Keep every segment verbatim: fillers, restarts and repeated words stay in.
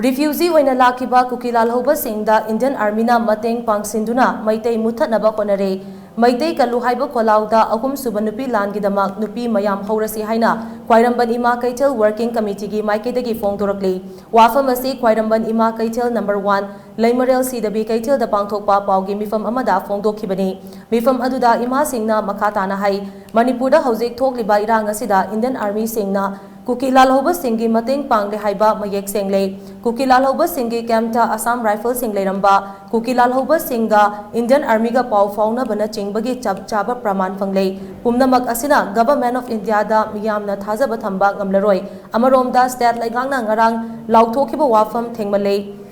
Refugee ꯑꯣꯏꯅ ꯂꯥꯛꯈꯤꯕ ꯀꯨꯀꯤ ꯂꯥꯜꯍꯧꯕꯁꯤꯡꯗ Indian ꯑꯥꯔꯃꯤꯅ ꯃꯇꯦꯡ ꯄꯥꯡꯁꯤꯟꯗꯨꯅ ꯃꯩꯇꯩ ꯃꯨꯠꯊꯠꯅꯕ ꯍꯣꯠꯅꯔꯦ꯫ ꯃꯩꯇꯩ ꯀꯜꯂꯨ ꯍꯥꯏꯕ ꯈꯣꯜꯂꯥꯎꯗ ꯑꯍꯨꯝꯁꯨꯕ ꯅꯨꯄꯤ ꯂꯥꯟꯒꯤꯗꯃꯛ ꯅꯨꯄꯤ ꯃꯌꯥꯝ ꯍꯧꯔꯁꯤ ꯍꯥꯏꯅ ꯈ꯭ꯋꯥꯏꯔꯝꯕꯟ ꯏꯃꯥ ꯀꯩꯊꯦꯜ ꯋꯥꯔꯀꯤꯡ ꯀꯃꯤꯇꯤꯒꯤ ꯃꯥꯏꯀꯩꯗꯒꯤ ꯐꯣꯡꯗꯣꯔꯛꯂꯤ꯫ ꯋꯥꯐꯝ ꯑꯁꯤ ꯈ꯭ꯋꯥꯏꯔꯝꯕꯟ ꯏꯃꯥ ꯀꯩꯊꯦꯜ ꯅꯝꯕꯔ ꯋꯥꯟ, ꯂꯩꯃꯔꯦꯜ ꯁꯤꯗꯕꯤ ꯀꯩꯊꯦꯜꯗ ꯄꯥꯡꯊꯣꯛꯄ ꯄꯥꯎꯒꯤ ꯃꯤꯐꯝ ꯑꯃꯗ ꯐꯣꯡꯗꯣꯛꯈꯤꯕꯅꯤ꯫ ꯃꯤꯐꯝ ꯑꯗꯨꯗ ꯏꯃꯥꯁꯤꯡꯅ ꯃꯈꯥ ꯇꯥꯅ ꯍꯥꯏ, ꯃꯅꯤꯄꯨꯔꯗ ꯍꯧꯖꯤꯛ ꯊꯣꯛꯂꯤꯕ ꯏꯔꯥꯡ ꯑꯁꯤꯗ ꯏꯟꯗꯤꯌꯟ ꯑꯥꯔꯃꯤꯁꯤꯡꯅ ꯀꯨꯀꯤ ꯂꯥꯜꯍꯧꯕꯁꯤꯡꯒꯤ ꯃꯇꯦꯡ ꯄꯥꯡꯂꯦ ꯍꯥꯏꯕ ꯃꯌꯦꯛ ꯁꯦꯡꯂꯦ꯫ ꯀꯨꯀꯤ ꯂꯥꯜꯍꯧꯕꯁꯤꯡꯒꯤ ꯀꯦꯝꯞꯇ ꯑꯁꯥꯝ ꯔꯥꯏꯐꯜꯁꯤꯡ ꯂꯩꯔꯝꯕ, ꯀꯨꯀꯤ ꯂꯥꯜꯍꯧꯕꯁꯤꯡꯒ ꯏꯟꯗꯤꯌꯟ ꯑꯥꯔꯃꯤꯒ ꯄꯥꯎ ꯐꯥꯎꯅꯕꯅꯆꯤꯡꯕꯒꯤ ꯆꯞ ꯆꯥꯕ ꯄ꯭ꯔꯃꯥꯟ ꯐꯪꯂꯦ꯫ ꯄꯨꯝꯅꯃꯛ ꯑꯁꯤꯅ Government of Indiaꯗ ꯃꯤꯌꯥꯝꯅ ꯊꯥꯖꯕ ꯊꯝꯕ ꯉꯝꯂꯔꯣꯏ꯫ ꯑꯃꯔꯣꯝꯗ ꯁ꯭ꯇꯦꯠ ꯂꯩꯉꯥꯛꯅ ꯉꯔꯥꯡ ꯂꯥꯎꯊꯣꯛꯈꯤꯕ ꯋꯥꯐꯝ ꯊꯦꯡꯃꯜꯂꯦ꯫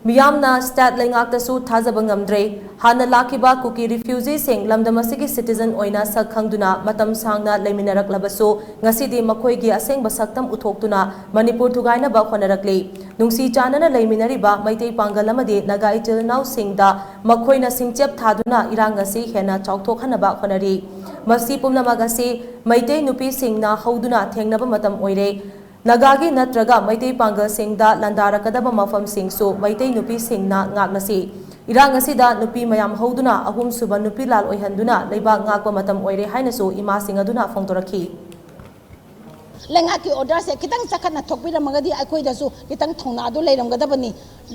ꯃꯤꯌꯥꯝꯅ ꯁ꯭ꯇꯦꯠ ꯂꯩꯉꯥꯛꯇꯁꯨ ꯊꯥꯖꯕ ꯉꯝꯗ꯭ꯔꯦ꯫ ꯍꯥꯟꯅ ꯂꯥꯛꯈꯤꯕ ꯀꯨꯀꯤ ꯔꯤꯐ꯭ꯌꯨꯖꯤꯁꯤꯡ ꯂꯝꯗꯝ ꯑꯁꯤꯒꯤ ꯁꯤꯇꯤꯖꯟ ꯑꯣꯏꯅ ꯁꯛ ꯈꯪꯗꯨꯅ ꯃꯇꯝ ꯁꯥꯡꯅ ꯂꯩꯃꯤꯟꯅꯔꯛꯂꯕꯁꯨ, ꯉꯁꯤꯗꯤ ꯃꯈꯣꯏꯒꯤ ꯑꯁꯦꯡꯕ ꯁꯛꯇꯝ ꯎꯠꯊꯣꯛꯇꯨꯅ ꯃꯅꯤꯄꯨꯔ ꯊꯨꯒꯥꯏꯅꯕ ꯍꯣꯠꯅꯔꯛꯂꯤ꯫ ꯅꯨꯡꯁꯤ ꯆꯥꯟꯅꯅ ꯂꯩꯃꯤꯟꯅꯔꯤꯕ ꯃꯩꯇꯩ ꯄꯥꯡꯒꯜ ꯑꯃꯗꯤ ꯅꯥꯒꯥ ꯏꯆꯤꯜ ꯏꯅꯥꯎꯁꯤꯡꯗ ꯃꯈꯣꯏꯅ ꯁꯤꯡꯆꯦꯞ ꯊꯥꯗꯨꯅ ꯏꯔꯥꯡ ꯑꯁꯤ ꯍꯦꯟꯅ ꯆꯥꯎꯊꯣꯛꯍꯟꯅꯕ ꯍꯣꯠꯅꯔꯤ꯫ ꯃꯁꯤ ꯄꯨꯝꯅꯃꯛ ꯑꯁꯤ ꯃꯩꯇꯩ ꯅꯨꯄꯤꯁꯤꯡꯅ ꯍꯧꯗꯨꯅ ꯊꯦꯡꯅꯕ ꯃꯇꯝ ꯑꯣꯏꯔꯦ꯫ ꯅꯥꯒꯥꯒꯤ ꯅꯠꯇ꯭ꯔꯒ ꯃꯩꯇꯩ ꯄꯥꯡꯒꯜꯁꯤꯡꯗ ꯂꯥꯟꯗꯥꯔꯛꯀꯗꯕ ꯃꯐꯝꯁꯤꯡꯁꯨ ꯃꯩꯇꯩ ꯅꯨꯄꯤꯁꯤꯡꯅ ꯉꯥꯛꯂꯁꯤ꯫ ꯏꯔꯥꯡ ꯑꯁꯤꯗ ꯅꯨꯄꯤ ꯃꯌꯥꯝ ꯍꯧꯗꯨꯅ ꯑꯍꯨꯝꯁꯨꯕ ꯅꯨꯄꯤ ꯂꯥꯜ ꯑꯣꯏꯍꯟꯗꯨꯅ ꯂꯩꯕꯥꯛ ꯉꯥꯛꯄ ꯃꯇꯝ ꯑꯣꯏꯔꯦ ꯍꯥꯏꯅꯁꯨ ꯏꯃꯥꯁꯤꯡ ꯑꯗꯨꯅ ꯐꯣꯡꯗꯣꯔꯛꯈꯤ꯫ ꯂꯩꯉꯥꯛꯀꯤ ꯑꯣꯔꯗꯔꯁꯦ ꯈꯤꯇꯪ ꯆꯈꯠꯅ ꯊꯣꯛꯄꯤꯔꯝꯃꯒꯗꯤ ꯑꯩꯈꯣꯏꯗꯁꯨ ꯈꯤꯇꯪ ꯊꯧꯅꯥꯗꯣ ꯂꯩꯔꯝꯒꯗꯕꯅꯤ꯫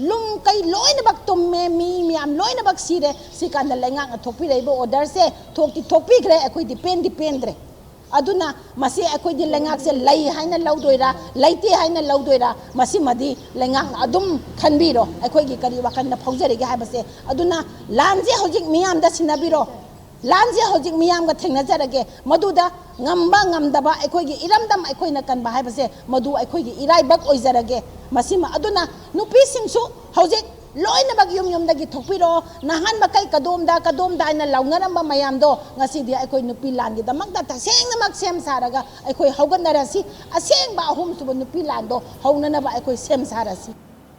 ꯂꯨꯝ ꯀꯩ ꯂꯣꯏꯅꯃꯛ ꯇꯨꯝꯃꯦ, ꯃꯤ ꯃꯌꯥꯝ ꯂꯣꯏꯅꯃꯛ ꯁꯤꯔꯦ꯫ ꯁꯤ ꯀꯥꯟꯗ ꯂꯩꯉꯥꯛꯅ ꯊꯣꯛꯄꯤꯔꯛꯏꯕ ꯑꯣꯔꯗꯔꯁꯦ ꯊꯣꯛꯇꯤ ꯊꯣꯛꯄꯤꯈ꯭ꯔꯦ, ꯑꯩꯈꯣꯏꯗꯤ ꯄꯦꯟꯗꯤ ꯄꯦꯟꯗ꯭ꯔꯦ꯫ ꯑꯗꯨꯅ ꯃꯁꯤ ꯑꯩꯈꯣꯏꯗꯤ ꯂꯩꯉꯥꯛꯁꯦ ꯂꯩ ꯍꯥꯏꯅ ꯂꯧꯗꯣꯏꯔꯥ, ꯂꯩꯇꯦ ꯍꯥꯏꯅ ꯂꯧꯗꯣꯏꯔꯥ, ꯃꯁꯤꯃꯗꯤ ꯂꯩꯉꯥꯛꯅ ꯑꯗꯨꯝ ꯈꯟꯕꯤꯔꯣ, ꯑꯩꯈꯣꯏꯒꯤ ꯀꯔꯤ ꯋꯥꯈꯜꯗ ꯐꯥꯎꯖꯔꯤꯒꯦ ꯍꯥꯏꯕꯁꯦ꯫ ꯑꯗꯨꯅ ꯂꯥꯟꯁꯦ ꯍꯧꯖꯤꯛ ꯃꯤꯌꯥꯝꯗ ꯁꯤꯟꯅꯕꯤꯔꯣ, ꯂꯥꯟꯁꯦ ꯍꯧꯖꯤꯛ ꯃꯤꯌꯥꯝꯒ ꯊꯦꯡꯅꯖꯔꯒꯦ, ꯃꯗꯨꯗ ꯉꯝꯕ ꯉꯝꯗꯕ ꯑꯩꯈꯣꯏꯒꯤ ꯏꯔꯝꯗꯝ ꯑꯩꯈꯣꯏꯅ ꯀꯟꯕ ꯍꯥꯏꯕꯁꯦ ꯃꯗꯨ ꯑꯩꯈꯣꯏꯒꯤ ꯏꯔꯥꯏꯕꯛ ꯑꯣꯏꯖꯔꯒꯦ꯫ ꯃꯁꯤꯃ ꯑꯗꯨꯅ ꯅꯨꯄꯤꯁꯤꯡꯁꯨ ꯍꯧꯖꯤꯛ ꯂꯣꯏꯅꯃꯛ ꯌꯨꯝ ꯌꯨꯝꯗꯒꯤ ꯊꯣꯛꯄꯤꯔꯛꯑꯣ꯫ ꯅꯍꯥꯟ ꯃꯈꯩ ꯀꯗꯣꯝꯗ ꯀꯗꯣꯝꯗ ꯍꯥꯏꯅ ꯂꯥꯎꯅꯔꯝꯕ ꯃꯌꯥꯝꯗꯣ ꯉꯁꯤꯗꯤ ꯑꯩꯈꯣꯏ ꯅꯨꯄꯤ ꯂꯥꯟꯒꯤꯗꯃꯛꯇ ꯇꯁꯦꯡꯅꯃꯛ ꯁꯦꯝ ꯁꯥꯔꯒ ꯑꯩꯈꯣꯏ ꯍꯧꯒꯠꯅꯔꯁꯤ꯫ ꯑꯁꯦꯡꯕ ꯑꯍꯨꯝꯁꯨꯕ ꯅꯨꯄꯤ ꯂꯥꯟꯗꯣ ꯍꯧꯅꯅꯕ ꯑꯩꯈꯣꯏ ꯁꯦꯝ ꯁꯥꯔꯁꯤ꯫